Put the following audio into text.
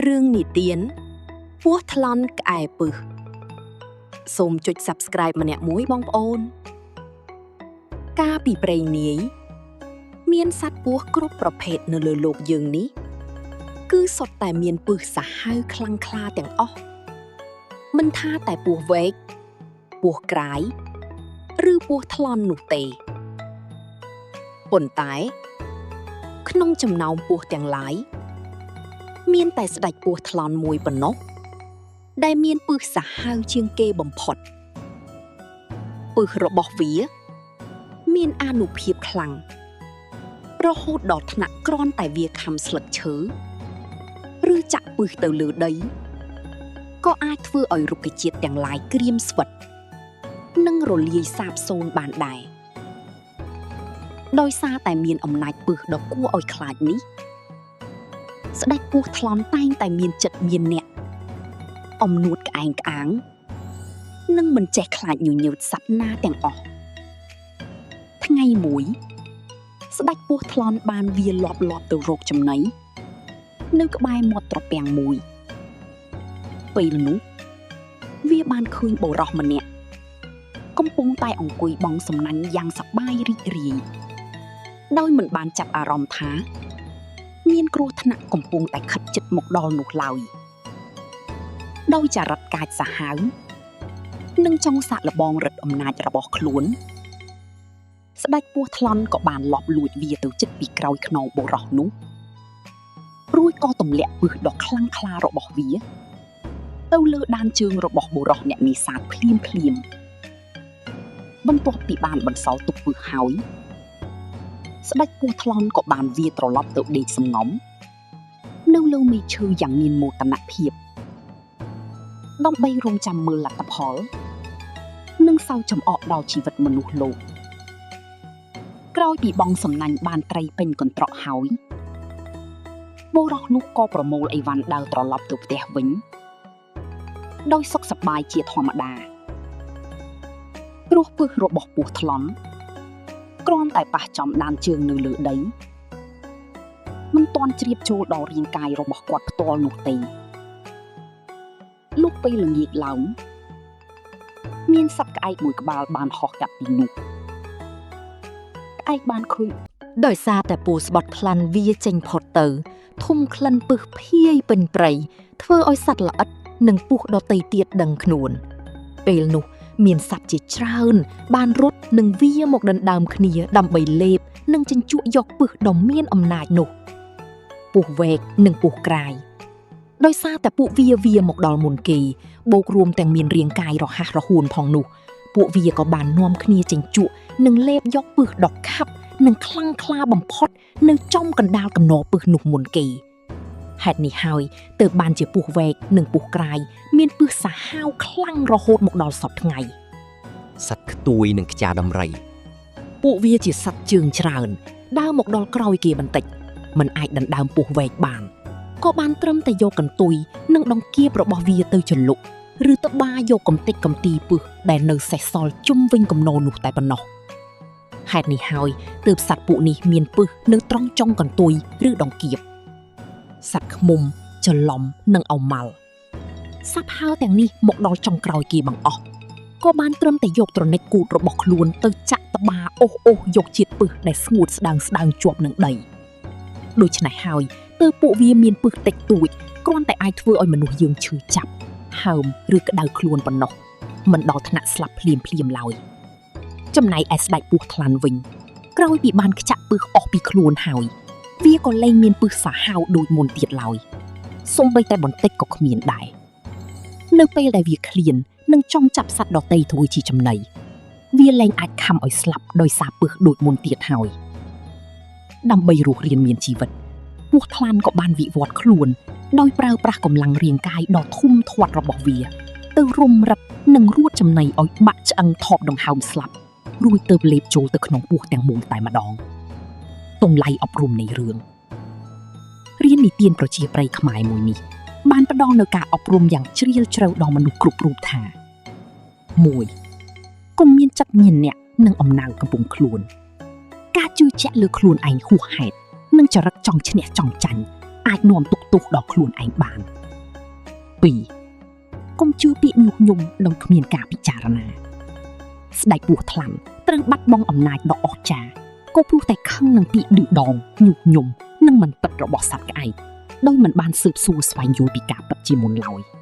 រឿងនិទានពស់ថ្លាន់ក្អែពឹសសូមចុច Subscribe ម្នាក់មួយបងប្អូន កាលពីព្រេងនាយ មានសត្វពស់គ្រប់ប្រភេទនៅលើលោកយើងនេះ គឺសុទ្ធតែមានពឹសសាហាវខ្លាំងក្លាទាំងអស់មិនថាតែពស់វែកពស់ក្រាយ ឬពស់ថ្លាន់នោះទេប៉ុន្តែ ក្នុងចំណោមពស់ទាំងឡាយ មានតែស្ដេចពស់ថ្លាន់មួយប៉ុណ្ណោះ ដែលមានពឹសសាហាវជាងគេបំផុតពឹសរបស់វា មានអានុភាពខ្លាំងរហូតដល់ថ្នាក់គ្រាន់តែវាខាំស្លឹកឈើឬចាក់ពឹសទៅលើដីក៏អាចធ្វើឲ្យរុក្ខជាតិទាំងឡាយក្រៀមស្វិត និងរលាយសាបសូន្យបានដែរដោយសារតែមានអំណាចពឹសដ៏គួរឲ្យខ្លាចនេះ ស្ដេចពស់ថ្លាន់តែងតែមានចិត្តមានអ្នកអំនួតក្អែងក្អាង និងមិនចេះខ្លាចញញើតសត្វណាទាំងអស់ថ្ងៃមួយ ស្ដេចពស់ថ្លាន់បានវាលាប់លាប់ទៅរកចំណីនៅក្បែរមាត់ត្រពាំងមួយ ពេលនោះវាបានឃើញបុរសម្នាក់កំពុងតែអង្គុយបង់សំណាញ់យ៉ាងសប្បាយរីករាយដោយមិនបានចាប់អារម្មណ៍ថា មានគ្រោះថ្នាក់កំពុងតែខិតជិតមកដល់នោះឡើយ ដោយចរិតកាចសាហាវនិងចង់សាកល្បងឫទ្ធិអំណាចរបស់ខ្លួន ស្ដេចពស់ថ្លាន់ក៏បានលបលួចវាទៅជិតពីក្រោយខ្នងបុរសនោះរួចក៏ទម្លាក់ពឹសដ៏ខ្លាំងក្លារបស់វា ទៅលើដានជើងរបស់បុរសអ្នកនេសាទភ្លាមភ្លាមៗបន្ទាប់ពីបានបន្សល់ទុកពឹសហើយ ស្ដេចពស់ថ្លាន់ក៏បានវាត្រឡប់ទៅដេកសំងំនៅលើមែកឈើយ៉ាងមានមោទនភាពដើម្បីរង់ចាំមើលលទ្ធផល និងសើចចំអកដល់ជីវិតមនុស្សលោក ក្រោយពីបងសំណាញ់បានត្រីពេញកន្ត្រកហើយបុរសនោះក៏ប្រមូលអីវ៉ាន់ដើរត្រឡប់ទៅផ្ទះវិញ ដោយសុខសប្បាយជាធម្មតាព្រោះពឹសរបស់ពស់ថ្លាន់គ្រាន់តែប៉ះចំដានជើងនៅលើដីមិនទាន់ជ្រាបចូលដល់រាងកាយរបស់គាត់ផ្ទាល់នោះទេលុះពេលល្ងាចឡើង មានសត្វក្អែកមួយក្បាលបានហោះកាត់ទីនោះក្អែកបានឃើញ ដោយសារតែពូស្បត់ថ្លាន់វាចេញផុតទៅ ធំក្លិនពឹសភាយពេញព្រៃធ្វើឲ្យសត្វល្អិតនិងពស់ដទៃទៀតដឹងខ្លួន ពេលនោះមានសត្វជាច្រើន បានរត់និងវាមកដណ្ដើមគ្នាដើម្បីលេបនិងជញ្ជក់យកពឹសដ៏មានអំណាចនោះពស់វែកនិងពស់ក្រាយដោយសារតែពួកវាវាមកដល់មុនគេ បូករួមទាំងមានរាងកាយរហ័សរហួនផងនោះ ពួកវាក៏បាននាំគ្នាជញ្ជក់និងលេបយកពឹសដ៏ខាប់និងខ្លាំងក្លាបំផុតនៅចំកណ្ដាលកំណពឹសនោះមុនគេហេតុនេះហើយទើបបានជាពស់វែកនិងពស់ក្រាយមានពឹសសាហាវខ្លាំងរហូតមកដល់សព្វថ្ងៃ សត្វខ្ទួយនិងខ្យាដំរី ពួកវាជាសត្វជើងច្រើនដើរមកដល់ក្រោយគេបន្តិចមិនអាចដណ្ដើមពស់វែកបានក៏បានត្រឹមតែយកកន្ទុយនិងដង្កៀបរបស់វាទៅជ្រលក់ឬត្បាយកកំទេចកំទីពឹសដែលនៅសេសសល់ជុំវិញកំណនោះតែប៉ុណ្ណោះហេតុនេះហើយទើបសត្វពួកនេះមានពឹសនៅត្រង់ចុងកន្ទុយឬដង្កៀបសត្វឃ្មុំច្រឡំនិងឱម៉ាល់សត្វហើរទាំងនេះមកដល់ចុងក្រោយគេបង្អស់ក៏បានត្រឹមតែយកត្រនិចគូទរបស់ខ្លួនទៅចាក់ត្បាអូសអូសយកជាតិពឹសដែលស្ងួតស្ដើងស្ដើងជាប់នឹងដីដូច្នេះហើយទើបពួកវាមានពឹសតិចតួចគ្រាន់តែអាចធ្វើឲ្យមនុស្សយើងឈឺចាប់ហើមឬក្តៅខ្លួនប៉ុណ្ណោះមិនដល់ថ្នាក់ស្លាប់ភ្លាមភ្លាមៗឡើយចំណែកឯស្ដេចពស់ថ្លាន់វិញក្រោយពីបានខ្ចាក់ពឹសអស់ពីខ្លួនហើយវាក៏លែងមានពឹសសាហាវដូចមុនទៀតឡើយសូម្បីតែបន្តិចក៏គ្មានដែរនៅពេលដែលវាឃ្លាននិងចង់ចាប់សត្វដទៃធ្វើជាចំណីវាលែងអាចខំឲ្យស្លាប់ដោយសារពឹសដូចមុនទៀតហើយដើម្បីរស់រានមានជីវិតពស់ថ្លាន់ក៏បានវិវត្តខ្លួនដោយប្រើប្រាស់កម្លាំងរាងកាយដ៏ធំធាត់របស់វា ទៅរុំរឹបនិងរួតចំណីឲ្យបាក់ឆ្អឹងថប់ដង្ហើមស្លាប់រួចទៅលេបចូលទៅក្នុងពោះទាំងមូលតែម្ដងតម្លៃអប់រំនៃរឿងរៀននិទានប្រជាប្រិយខ្មែរមួយនេះបានផ្ដល់នូវការអប់រំយ៉ាងជ្រាលជ្រៅដល់មនុស្សគ្រប់រូបថា 1. កុំមានចិត្តមានអ្នកនិងអំណៅកំពុងខ្លួន ការជឿជាក់លើខ្លួនឯងហួសហេតុនិងចរិតចង់ឈ្នះចង់ចាញ់ អាចនាំទុក្ខទោសដល់ខ្លួនឯងបាន2កុំជឿពាក្យញុះញង់ដោយគ្មានការពិចារណាស្ដេចពស់ថ្លាន់ត្រូវបាត់បង់អំណាចដ៏អស្ចារ្យក៏ព្រោះតែខឹងនឹងពាក្យឌឺដងញុះញង់និងមិនពិតរបស់សត្វក្អែកដោយមិនបានស៊ើបសួរស្វែងយល់ពីការពិតជាមុនឡើយ។